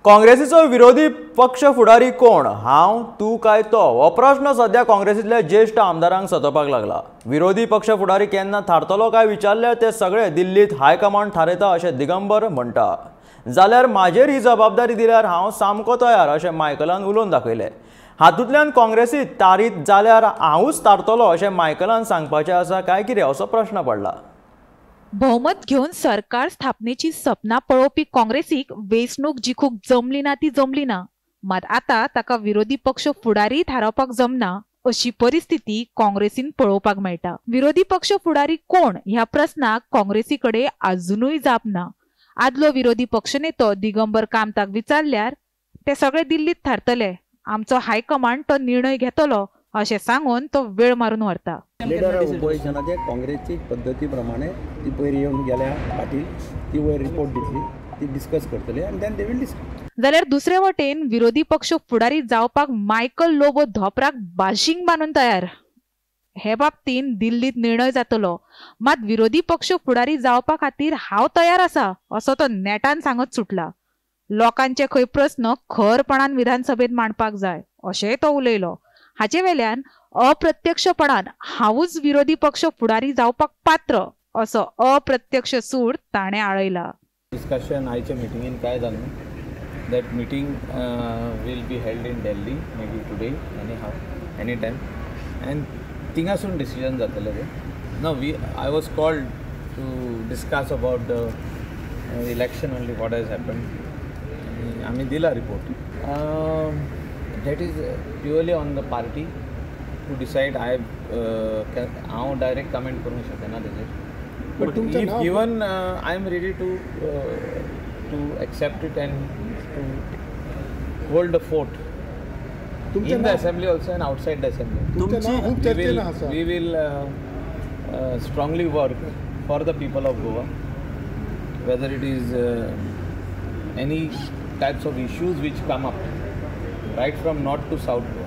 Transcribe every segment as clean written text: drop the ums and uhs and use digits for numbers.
काँग्रेसीचो विरोधी पक्ष फुडारी कोण, हांव, तूं काय तो, हो प्रश्न सध्या काँग्रेसींतल्या ज्येश्ठ आमदारांक सतोवपाक लागला. विरोधी पक्ष फुडारी केन्ना थारतलो काय विचारल्यार ते सगळे दिल्लींत हायकमांड थारयता अशें दिगंबर म्हणटा. जाल्यार म्हाजेर ही जबाबदारी दिल्यार हांव सामको तयार अशें मायकलान उलोवन दाखयलें. हातूंतल्यान काँग्रेसीत तारीत जाल्यार हांवूच थारतलो अशें मायकलान सांगपाचें आसा काय कितें असो प्रश्न पडला. भोवमत घेवन सरकार स्थापनेची सपनां पळोवपी काँग्रेसीक वेंचणूक जिखूंक जमली ना ती जमली ना, मात आतां ताका विरोधी पक्ष फुडारी थारावपाक जमना अशी परिस्थिती काँग्रेसीन पळोवपाक मेळटा. विरोधी पक्ष फुडारी कोण ह्या प्रस्नाक काँग्रेसी कडेन आजुनूय जाप ना. आदलो विरोधी पक्षनेतो दिगंबर कामताक विचारल्यार ते सगळे दिल्लीत थारतले, आमचो हायकमांड तो निर्णय घेतलो अशें सांगून तो वेळ मारून व्हरता. लिडर ऑफ ओपोजिशनाचे काँग्रेसची पद्दती प्रमाणे ती पयर येवन गेल्या पाटील, ती वयर रिपोर्ट दितली, ती डिस्कस करतली आनी then they will discuss. जाल्यार दुसरे वटेन विरोधी पक्ष फुडारी जावपाक मायकल लोबो धोपराक बाशींग बांदून तयार. हे बाबतीन दिल्लीत निर्णय जातलो, मात विरोधी पक्ष फुडारी जावपा खातीर हांव तयार आसा असो तो नेटान सांगत सुटला. लोकांचे खंय प्रस्न खरपणान विधानसभेत मांडपाक जाय अशेंय तो उलयलो. हाचे वेल्यान अप्रत्यक्षपणान हांवूच विरोधी पक्ष फुडारी जावपाक पात्र असो अप्रत्यक्ष सूर ताणें आळयला. डिस्कशन आयच्या मिटिंगेन काय जालें, that meeting will be held in Delhi maybe today anyhow any time and थिंगासून decision जातलें तें. No we I was called to discuss about the election only what has happened. आमी दिला report. That is purely on the party to decide. I हांव direct comment करूंक शकना तेजेर, but if given I am ready to accept it and to hold the fort in the assembly also and outside the assembly. We will strongly work for the people of Goa, whether it is any types of issues which come up right from north to south Goa.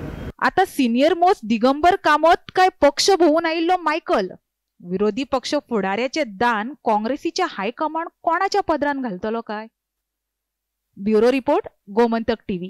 आता senior most Digambar Kamat काय पक्ष भोवून आयिल्लो Michael, विरोधी पक्ष फुडाऱ्याचे दान काँग्रेसीच्या high command कोणाच्या पदरान घालतलो काय? Bureau report, Gomantak TV.